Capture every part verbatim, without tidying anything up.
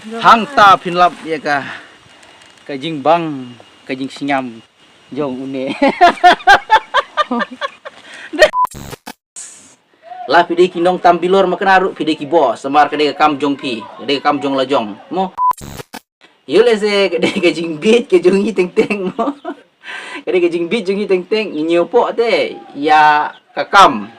Hangta phin lap ïa ka, ka jingbang, ka jingsngam jong une. La phi dei ki nongtam bilor, ma kane ruh phi dei ki boss, namar ka dei ka kam jong phi, ka dei ka kam jong la jong, mo. Ïoh lehse ka dei ka jingbit ka jong ngi teng teng, mo. Ka dei ka jingbit jong ngi teng teng, ngi ñiew poh te ïa ka kam.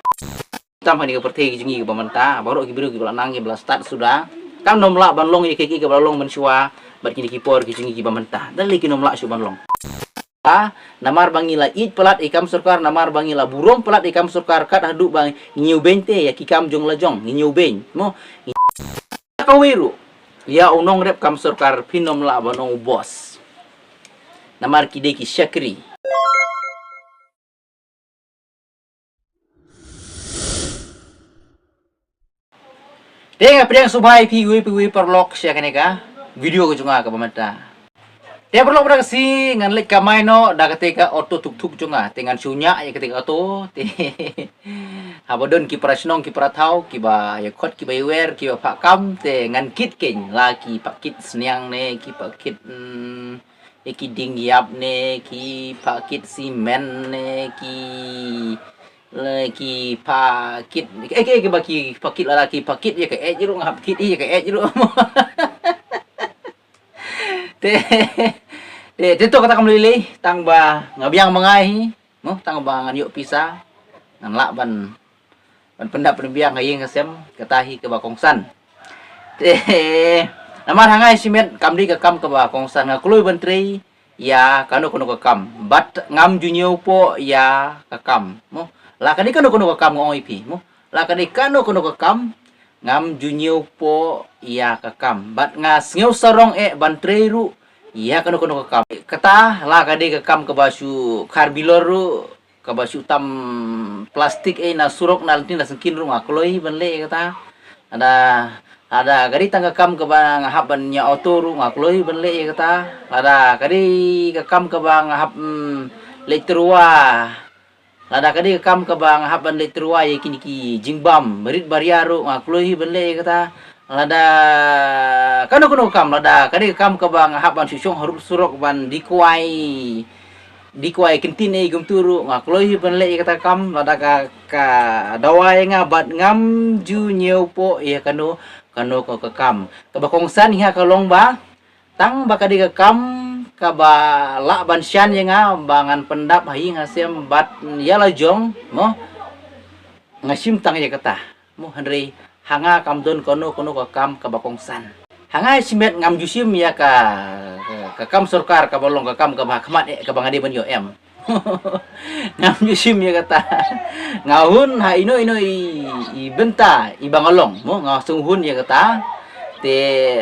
Tam ha kane ka pyrthei ka jong ngi kaba mynta, baroh ki briew kiba la nang kiba la stad suda, kam nym lah ban long ïa kiei kiei kiba la long mynshuwa, bad kine ki por ki jong ngi kiba mynta. Da lei ki nym lah shuh ban long. Namar ba ngi la ïeit palat ïa kam sorkar, namar ba ngi la burom palat ïa kam sorkar, kat haduh ba ngi ñiew beiñ te ïa ki kam jong la jong, ngi ñiew beiñ, mo. Kawei ruh ïa u nongrep kam sorkar phin nym lah ban ong u boss. Namar ki dei ki shakri. Te nga pdiang sngewbha ïa phi iwei pa iwei paralok sha kane ka video ka jong nga kaba mynta. Te paralok, ba da ka sngi ngan leit kamai noh da kata ka auto tuk tuk jong nga, te ngan shu ñiah ïa kata ka auto, te haba don ki para shnong ki para thaw kiba ïa khot kiba ïa wer kiba phah kam, te ngan kit keiñ, la ki phah kit sniang ne ki phah kit, mm, ïa ki dieng ïap ne ki phah kit simen ne ki, le ki phah kit, eh, ki, ki ba ki phah kit, lada ki phah kit ïa ka ej ruh nga hap kit ïa ka ej ruh. Te, te, te to kata kam lei lei, tang ba nga biang ma nga hi, mo, tang ba ngan ïoh pisa, ngan lah ban ban pyndap pynbiang ha ïing ha sem, kata hi kaba kongsan. Te namar ha nga shimet kam dei ka kam kaba kongsan, nga kloi ban trei ïa kano kano ka kam, bad ngam ju ñiew poh ïa ka kam, mo. La ka dei kano kano ka kam, nga ong ïa phi, mo. La ka dei kano kano ka kam, ngam ju ñiew poh ïa ka kam, bad nga sngew sarong eh ban trei ruh ïa kano kano ka kam. Kata la ka dei ka kam kaba shu khar bilor ruh, kaba shu tam plastik eh na surok, na lynti na syngkien ruh nga kloi ban leh ïa kata. Lada, lada ka dei tang ka kam kaba nga hap ban ñiah auto ruh nga kloi ban leh ïa kata. Lada ka dei ka kam kaba nga hap, mm, leit tyrwa, lada ka dei ka kam kaba nga hap ban leit tyrwa ïa kine ki jingbam barit baria ruh nga kloi ban leh ïa kata. Lada kano kano ka kam, lada ka dei ka kam kaba nga hap ban shu shong harud surok ban dih kwai, dih kwai kyntien ei kumtu ruh nga kloi hi ban leh ïa kata ka kam, lada ka, ka dawa ïa nga, bad ngam ju ñiew poh ïa kano kano ka, ka kam. Kaba kongsan hi ha ka long ba tang ba ka dei ka kam kaba lah ban shan ïa nga ba ngan pyndap ha ïing ha sem bad ïa la jong, mo. Nga shim tang ïa kata, mo, hynrei ha nga kam don kano kano ka kam kaba kongsan. Ha nga shimet ngam ju shim ïa ka, ka, ka kam sorkar kaba long ka kam kaba ha khmat eh kaba nga dei ban ïoh em. Ngam ju shim ïa kata. Nga hun ha ino ino i, i bynta iba nga long, mo, nga sngew hun ïa kata. Te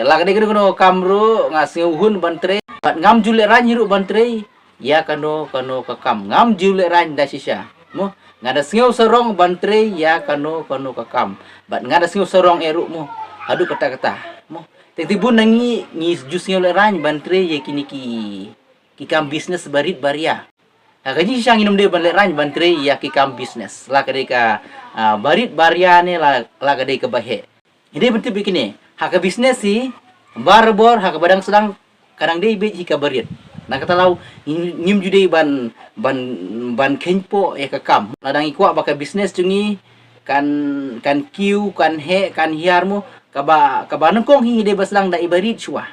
la ka dei kano kano ka kam ruh nga sngew hun ban trei, bad ngam ju lehraiñ hi ruh ban trei ïa kano kano ka kam. Ngam ju lehraiñ da shisha, mo. Nga da sngew sarong ban trei ïa kano kano ka kam, bad nga da sngew sarong eh ruh, mo, haduh katta katta, mo. Te te bun na ngi ngi ju sngew lehraiñ ban trei ïa kine ki, ki kam business barit baria. Ha ka jingshisha ngim dei ban lehraiñ ban trei ïa ki kam business, la ka dei ka, ah, barit baria ne la, la ka dei kaba heh. Ngi dei ban tip ïa kine, ha ka business hi, barabor ha kaba dang sdang ka dang dei beit hi kaba rit. Na kata ka daw ngim, ngim ju dei ban, ban, ban kheiñ poh ïa ka kam. Lada ngi kwah ba ka business jong ngi kan, kan kiew, kan heh, kan hiar, mo, kaba, kaba nyngkong hi ngi dei ban sdang da iba rit shuwa.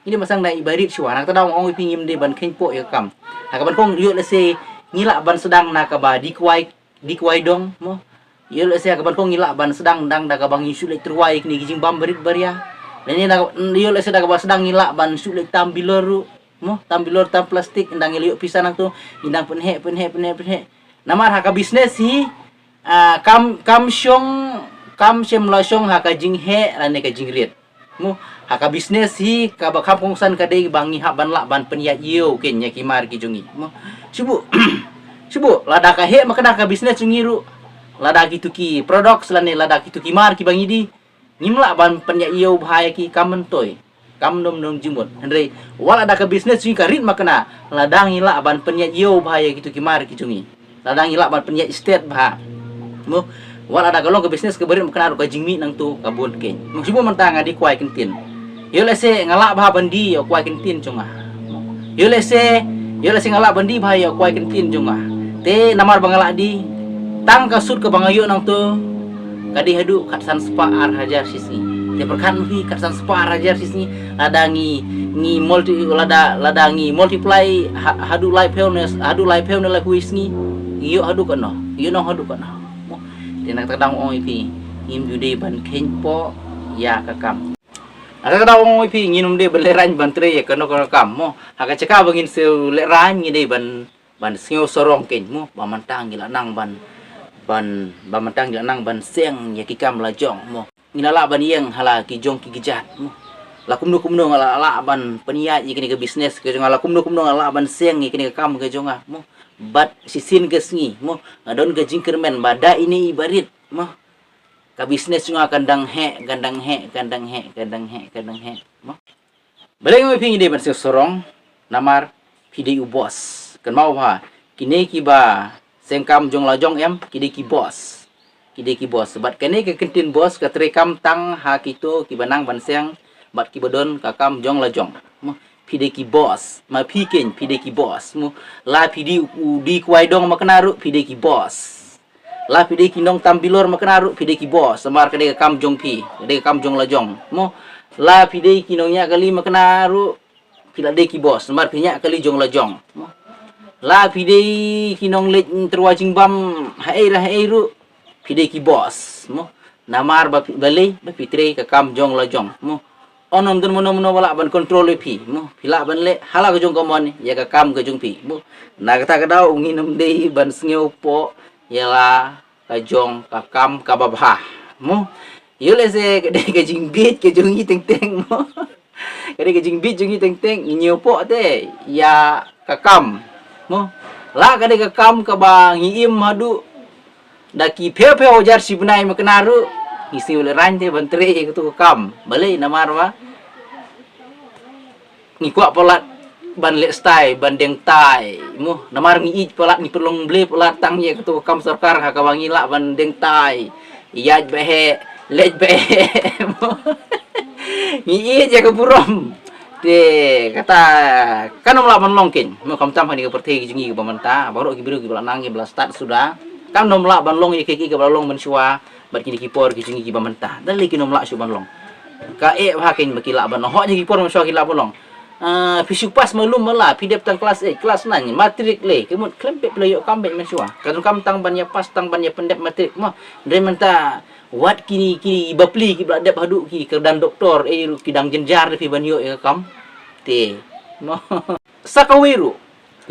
Ngi dei ban sdang da iba rit shuwa. Na kata ka daw nga ong ïa phi ngim dei ban kheiñ poh ïa ka kam. Ha kaba nyngkong ïoh lehse ngi lah ban sdang na kaba dih kwai, dih kwai dong, mo. Ïoh lehse ha kaba nyngkong ngi lah ban sdang dang da kaba ngi shu leit tyrwa ïa kine ki jingbam barit baria. Lane na, ïoh lehse da kaba sdang ngi lah ban shu leit tam bilor ruh, mo, tam bilor, tam plastik, ynda ngi la ïoh pisa nangto, ngi dang pynheh, pynheh, pynheh, pynheh. Namar ha ka business hi, ah, kam, kam shong, kam shym la shong ha ka jingheh lane ka jingrit. Mo, ha ka business hi kaba kham kongsan ka dei ba ngi hap ban lah ban pynïaid ïew keiñ ïa ki mar ki jong ngi, mo. Shu buh, shu buh, lada ka heh ma ka da ka business jong ngi ruh, lada kitu ki products lane lada kitu ki mar kiba ngi die, ngim lah ban pynïaid ïew bha ïa ki, kam myntoi, kam nym nongjingmut. Hynrei wat lada ka business jong ngi ka rit ma ka na, lada ngi lah ban pynïaid ïew bha ïa kitu ki mar ki jong ngi. Lada ngi lah ban pynïaid stet bha, mo. Wat lada ka long ka business kaba rit ma ka na ruh, ka jingmih nangto ka bun keiñ. Mo, shu buh mynta nga dih kwai kyntien. Ïoh lehse nga lah bha ban die ïa u kwai kyntien jong nga. Ïoh lehse, ïoh lehse nga lah ban die bha ïa u kwai kyntien jong nga. Te namar ba nga lah die, tang ka sut kaba nga ïoh nangto ka dei haduh khatsan spah ar hajar shi sngi. Te pyrkhat ma phi, khatsan spah ar hajar shi sngi, lada ngi, ngi multi, lada, lada ngi multiply ha-, haduh laiphew ne, haduh laiphew ne laiphew sngi, ngi ïoh haduh katno, ngi ïoh nong haduh katno. Te na kata ka daw ong ïa phi, ngim ju dei ban kheiñ poh ïa ka kam. Na kata ka daw ong ïa phi, ngin ym dei ban lehraiñ ban trei ïa kano kano ka kam mo. Ha ka jaka ba ngin siew lehraiñ, ngi dei ban, ban sngew sarong keiñ mo, ba mynta ngi la nang ban, ban, ba mynta ngi la nang ban seng ïa ki kam la jong mo. Ngi la lah ban ïeng ha la ki jong ki kjat mo. La kumno kumno nga la lah ban pynïaid ïa kane ka business ka jong nga, la kumno kumno nga la lah ban seng ïa kane ka kam ka jong nga mo. Bad shisien ka sngi mo, nga don ka jingkyrmen ba da ine i barit mo, ka business jong nga kan dang heh, kan dang heh, kan dang heh, kan dang heh, kan dang heh mo. Balei nga ong ïa phi ngi dei ban siew sarong? Namar phi dei u boss. Kynmaw bha, kine kiba seng kam jong la jong em, ki dei ki boss. Ki dei ki boss. Bad kane ka kyntien boss ka trei kam tang ha kito kiba nang ban seng bad kiba don ka kam jong la jong mo. Phi dei ki boss. Ma phi keiñ phi dei ki boss mo. La phi dei u, u dei kwai dong ma kane ruh phi dei ki boss. La phi dei ki nongtam bilor ma kane ruh phi dei ki boss. Namar ka dei ka kam jong phi, ka dei ka kam jong la jong mo. La phi dei ki nongñiah kali ma kane ruh phi la dei ki boss. Namar phi ñiah kali jong la jong mo. La phi dei ki nongleit tyrwa jingbam haei ra haei ruh phi dei ki boss mo. Namar ba phi, balei, ba phi trei ka kam jong la jong mo. Ym don mano mano ba lah ban control ïa phi mo. Phi lah ban leh ha la ka jong ka mon ïa ka kam ka jong phi mo. Na kata ka daw ngin ym dei ban sngew poh ïa la ka jong ka kam kaba bha mo. Ïoh lehse ka dei ka jingbieit ka jong ngi teng teng mo. Ka dei ka jingbieit jong ngi teng teng, ngi ñiew poh te ïa ka kam mo. La ka dei ka kam kaba ngi im haduh da ki phew phew hajar shi bnai ma kane ruh ngi sngew lehraiñ te ban trei ïa kato ka kam. Balei? Namar ba ngi kwah palat ban leh stai, ban deng tai mo. Namar ngi ïeit palat, ngi pynlong blei palat tang ïa kato ka kam sorkar ha kaba ngi lah ban deng tai, ïaid ba heh, leit ba heh mo. Ngi ïeit ïa ka burom. Te kata kan ym lah ban long keiñ mo, khamtam ha kane ka pyrthei ka jong ngi kaba mynta, baroh ki briew kiba la nang kiba la stad suda, kan ym lah ban long ïa kiei kiei kaba la long mynshuwa bad kine ki por ki jong ngi kiba mynta. Da lei kin ym lah shuh ban long. Ka eh bha keiñ ba ki lah ban long, hooid ha ki por mynshuwa ki lah ban long. Ah, phi shu pass mahlum ma la, phi dep tang klas eight, klas nine, matrik lei, ka mut khlem pep phi la ïoh kam beit mynshuwa. Ka donkam tang ban ïa pass, tang ban ïa pyndep matrik mo. Hynrei mynta wat kine, kine bapli kiba la dep haduh ki kyrdan doktor, eh, ruh ki dang jynjar da phi ban ïoh ïa ka kam. Te mo. Sa kawei ruh,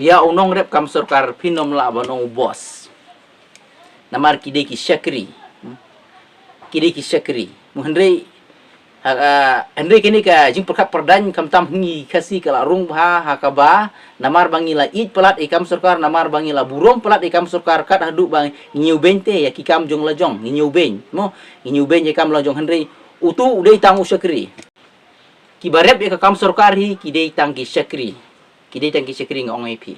ïa u nongrep kam sorkar phin ym lah ban ong u boss. Namar ki dei ki shakri. Hmm. Ki dei ki shakri. Mo, hynrei, ha, ah, hynrei kane ka jingpyrkhat pyrdaiñ khamtam ha ngi Khasi ka la rung bha ha kaba namar ba ngi la ïeit palat ïa kam sorkar, namar ba ngi la burom palat ïa kam sorkar, kat haduh ba ngi ñiew beiñ te ïa ki kam jong la jong, ngi ñiew beiñ. Mo, ngi ñiew beiñ ïa kam la jong, hynrei utu u dei tang u shakri. Kiba rep ïa ka kam sorkar hi ki dei tang ki shakri. Ki dei tang ki shakri, nga ong ïa phi.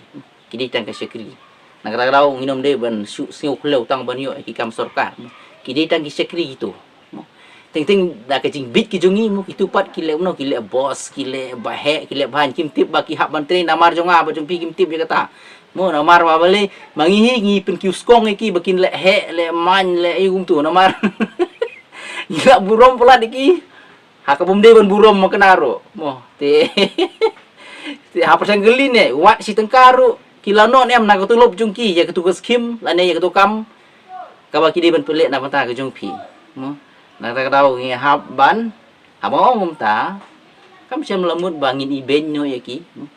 Ki dei tang ki shakri. Na kata ka daw ngin ym dei ban shu sngew khlew tang ban ïoh ïa ki kam sorkar. Ki dei tang ki shakri kito. Teng teng da ka jingbit ki jong ngi mo, kito pat ki leh mano, ki leh boss, ki leh ba heh, ki leh bha, kim tip ba ki hap ban trei namar jong nga bad jong phi, kim tip ïa kata. Mo, namar ba balei, ma ngi hi ngi pynkiew skong ïa ki ba kin leh heh, leh man, leh ïa kumto namar ngi la burom palat ïa ki. Ha kaba ym dei ban burom ma kane ruh mo. Te, te ha pyrshang kylli ne wat shi tyngka ruh ki la noh ne em na ka tulop jong ki ïa katu ka skim lane ïa katu kam kaba ki dei ban pynleh na bynta ka jong phi mo. Na kata ka daw ngi hap ban, haba ong kumta, kam shym la mut ba ngin ibeiñ noh ïa ki mo.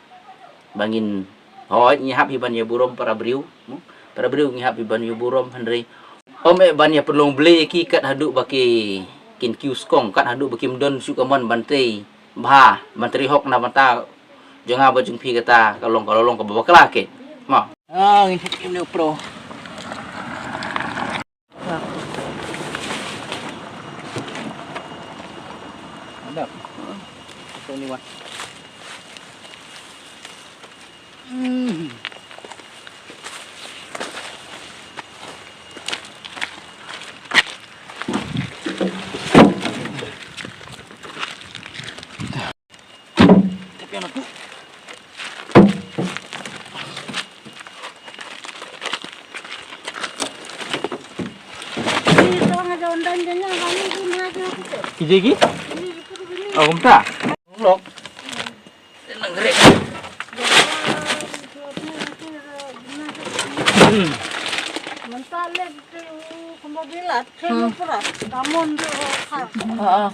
Ba ngin, hooid ngi hap hi ban ïa burom para briew mo. Para briew ngi hap hi ban ïa burom, hynrei ym eh ban ïa pynlong blei ïa ki kat haduh ba ki, kin kiew skong, kat haduh ba kim don shuh ka mon ban trei bha, ban trei hok na bynta jong nga bad jong phi. Kata ka long, ka long kaba bakla keiñ mo. Ah, ngin hap kim ne u pro. Mantap. Satu ni, Wan. Hmm. Ije ki? Oh, kumta. Lok. Hmm. Mynta leh tu kumba bilat, tu pura. Kamun tu. Ah, ah.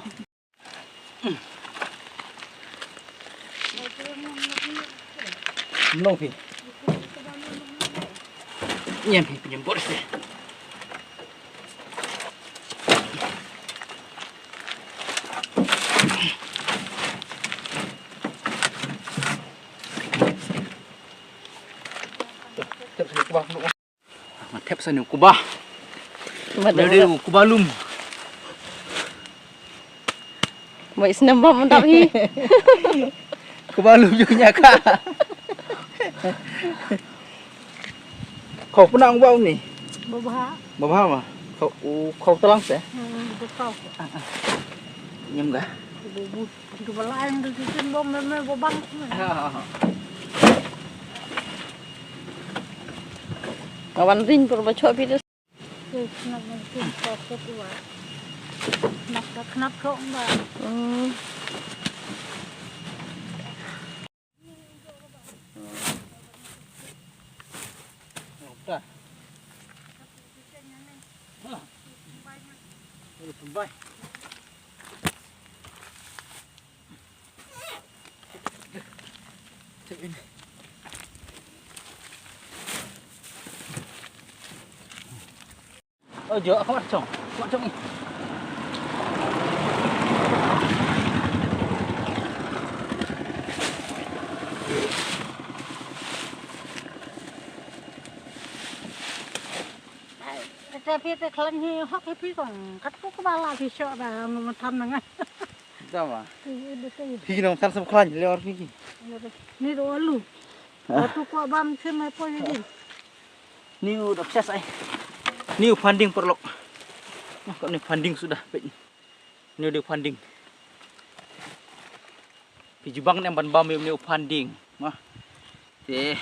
Nong phi. Nyen phi, pinjem bor sih. Tep sini kubah. Nga thep sa ni u kubah. Ba dei u kubah lum. Ba isnem ba mynta hi. Kubah lum ju nya ka. Kau pernah ngubah ni? Babha. Babha ma. Kau u kau telang se? Hmm, betul. Nyem ga? Bubut. Ka ba la ai mynta shisien bom mem mem ba bang. Nga wan ring por ba chok phi te. Khnap na shisien chok phi wa. Khnap ka khnap chok ba. Hmm. Oh, jo, aku mat chong. Aku mat chong ni. Te phi te khlaiñ hi hok hi phi kong. Kat ko ka ba la phi shoh da ma tham na nga. Dama. Phi nong san sam khlaiñ le or phi ki. Ni do alu. Ah. Atu ko bam chem ai poi ni. Ni u dok sias ai. Ni u funding paralok. Ko ni funding suda peit. Ni u dei funding. Phi jubang ne ban bam ïa une u funding. Te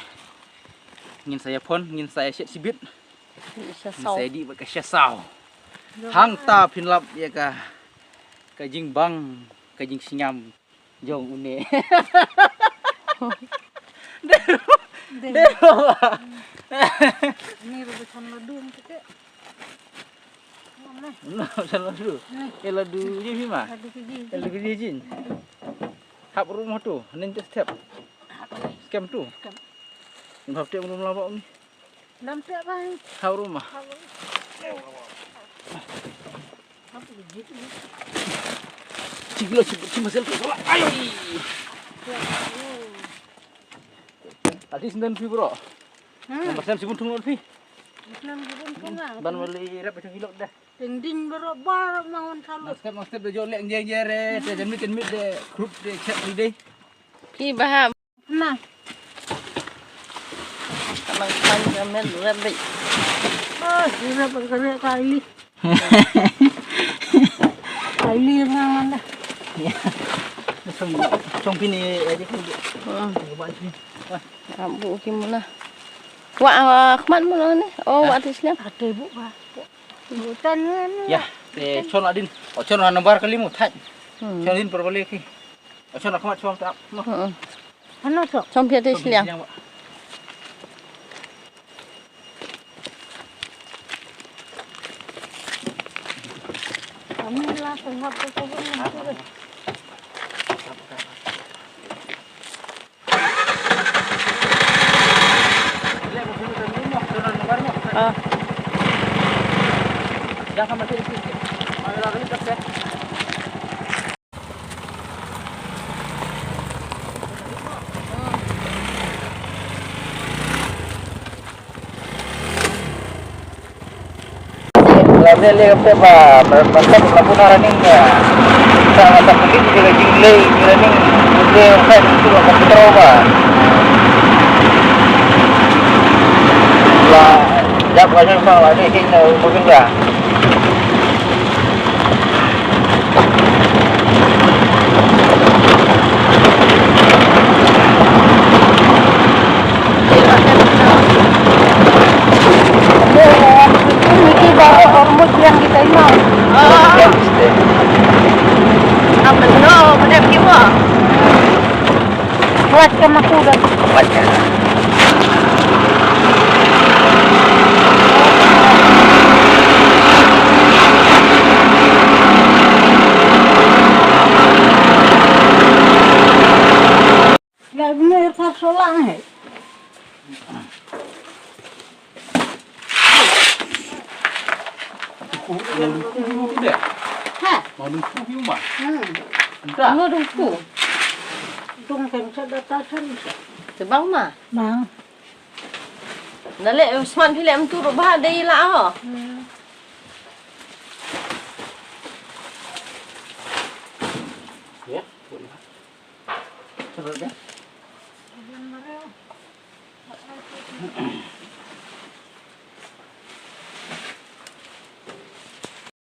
ngin sa ïa phon, ngin sa ïa shet shibit. Ngin sa ïa dih bad ka sha saw. Hangta phin lap ïa ka, ka jingbang, ka jingsngewbha jong une. Dei. Dei. Ni ruh ba chan ladu te. No, chan ladu. Eh, ladu ji phi ma. Ladu ji ji. Hap ruh ma tu, nen te step. Skem tu. Skem. Hap te ruh laba ni. Dam te bang. Hap ruh ma. Cik lo cik cik masel tu. Ayo. Ati senden phi bro. Hmm. Yang pasal sibun tung lo phi. Islam sibun tung lah. Ban wali rap itu hilok dah. Tending bro bar mangon salut. Master master de jolek jeng jere, te jan mit jan mit de group de chat ni deh. Phi baham. Nah. Kalang pan ramen rabbit. Ah, rabbit kare kali. Kali mangon dah. Ya. Song song pini aja kan. Hmm. Buat sini. Wah. Abu ki mula. Wa khmat mula ni. Oh, wa tis liam. Ate bu ba. Bu tan ni. Ya, te chon adin. O chon na bar kali mu thaj. Chon adin por balik ki. O chon khmat chon ta. Ano so? Chon pia tis liam. Kami lah tengah tu tu. Lane le kapte ba, ba, ba, ba puna running ya. Sa mata pulih juga jinglei, running, juga kan itu ba kontrol ba. La, jap ka jong sa la ni kin moving ba. Wat ka makuda. Wat ka. Lai bne ka solang he. Ha? Anu dungku. Dungku kan sa data kan sa. Tebang ma? Bang. Nale smat phi le mtu ro ba dei la ho. Ya. Terus ya.